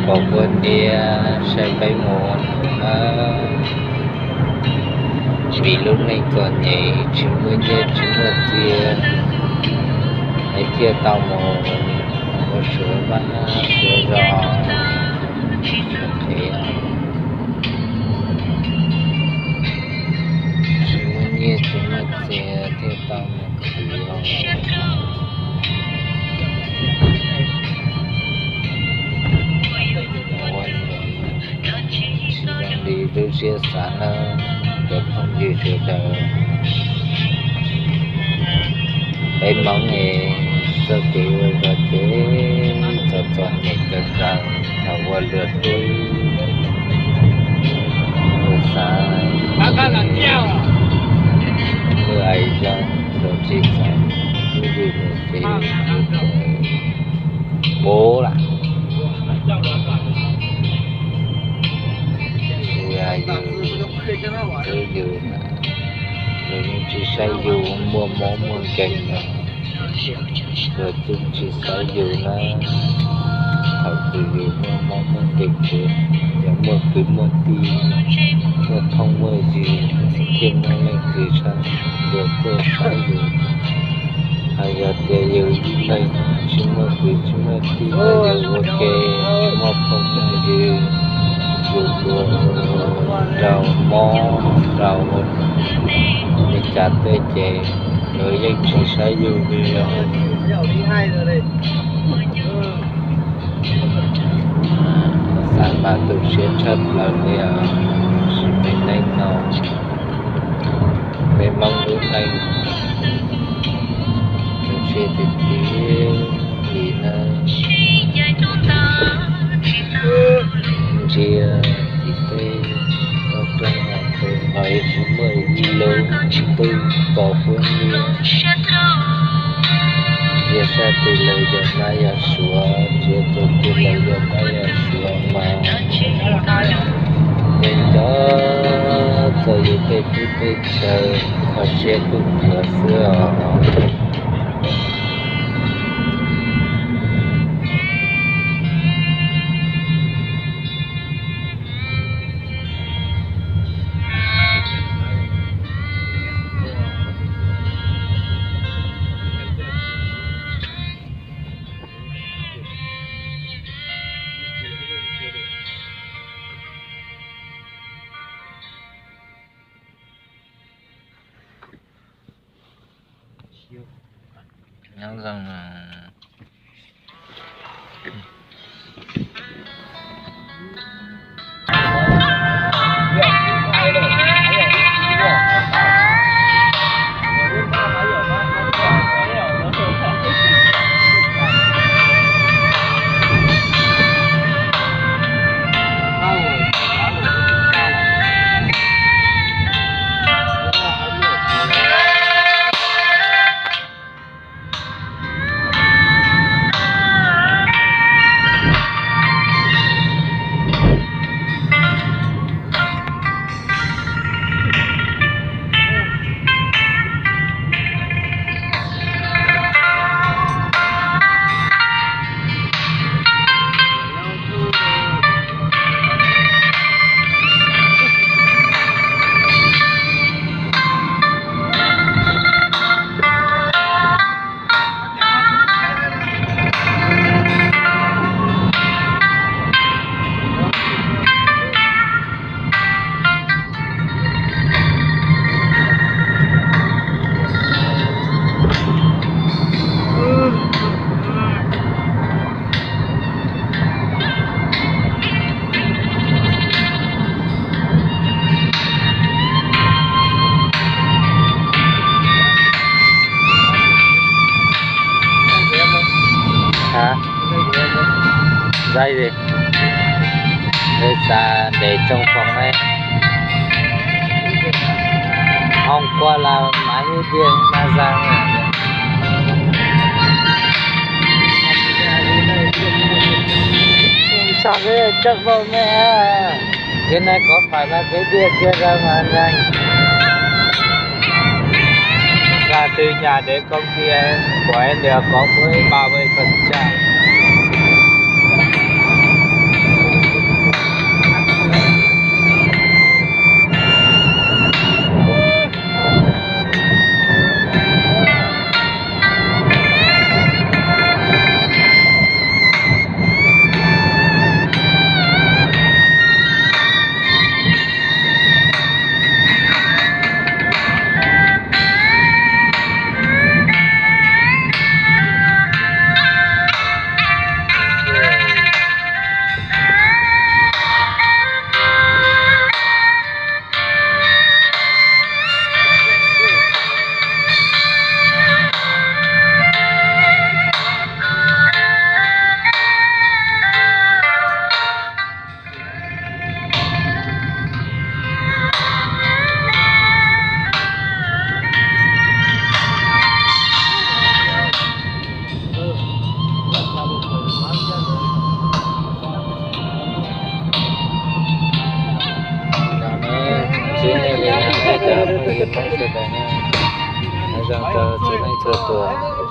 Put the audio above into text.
Pom kuv niam sai peb mus na, vim lub neej txom nyem tsis muaj nyiaj tsis muaj txiaj, es thiaj tau mus ua suav vaj suav zos, suav qhev, tsis muaj nyiaj tsis muaj txiaj thiaj tau mus khwv. Tsis zoo li lub siab xav na, cov phooj ywg sawv daws. Peb Hmoob es txoj kev ua zog ces txom txom nyem kawg nkaus, thaum ua luag twb ua xav ua ais zoo, luag tsis txais, twb yus mus ces yus txais puv lam. Yus, yus, yus, luag yeej tsis saib yus muaj mob muaj nkeeg no, luag yeej tsis saib yus na. Thaum twg yus muaj mob muaj nkeeg ces yog muaj kwv muaj tij, muaj phooj muaj ywg, thiaj muaj leej twg saib, luag tuaj saib yus. Hos yog tias yus ib leeg tsis muaj kwv tsis muaj tij, yus ua ke tsis muaj phooj muaj ywg, yus ua rau mob rau li cas tej ces luag yeej tsis saib yus li os. Xav mas tu siab tshaj plaws li os, sim me neej no, me Hmoob lub neej tu siab tiag tiag li na. Ntsia tim tej toj roob hauv pes los tsis muaj ib lub twg pom huab nyiab. Ntsia sab twg los yog nab yog suav, ntsia txoj twg los yog nab yog suav mas yeej nco txog yus tej teb tej chaw, kho siab kub ntsuav xwb os. Nyob zoo. Ntxaib li, xav ntev tsoom foom ne, hôm qua là mãi mới điện mà ra. Sao thế, chắc bom mẹ à? Thế này có phải là cái điện kia ra mà anh? Là từ nhà đến công ty em, của em được có mỗi ba mươi phần trăm. Ib nej li cov phooj ywg Hmoob sawv daws na, nyob zoo rau txhua leej txhua tus.